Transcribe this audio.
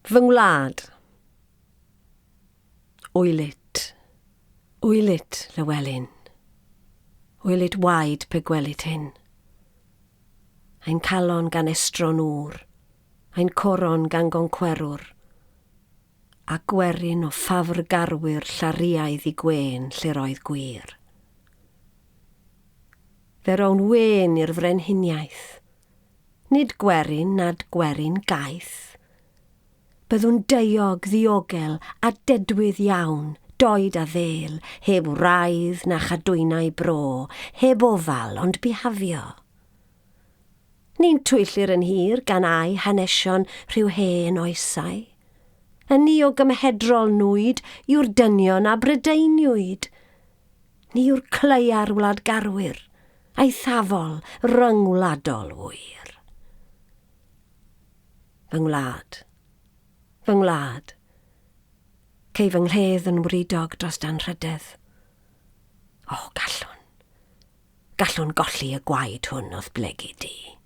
Fy ngwlad. Wylit. Wylit, Lywelyn. Wylit waed pe gwelit hyn. Ein calon gan estron ŵr, ein coron gan goncwerwr, a gwerin o ffafr garwyr llariaidd i gwên lle'r oedd gwir. Fe rown wên i'r frenhiniaeth, Nid gwerin nad gwerin gaeth. Byddwn daeog, ddiogel, a dedwydd iawn, doed a ddêl, heb wraidd na chadwynau bro, heb ofal ond bihafio. Ni'n twyllir yn hir gan ai hanesion rhyw hen oesau. Y ni o gymhedrol nwyd yw'r dynion a Brydeiniwyd. Ni yw'r claear wladgarwyr, eithafol, ryngwladol wyr. Fy ngwlad, fy ngwlad, cei fy nghledd yn wridog dros danrhydedd. O, gallwn, gallwn golli y gwaed hwn o'th blegid di.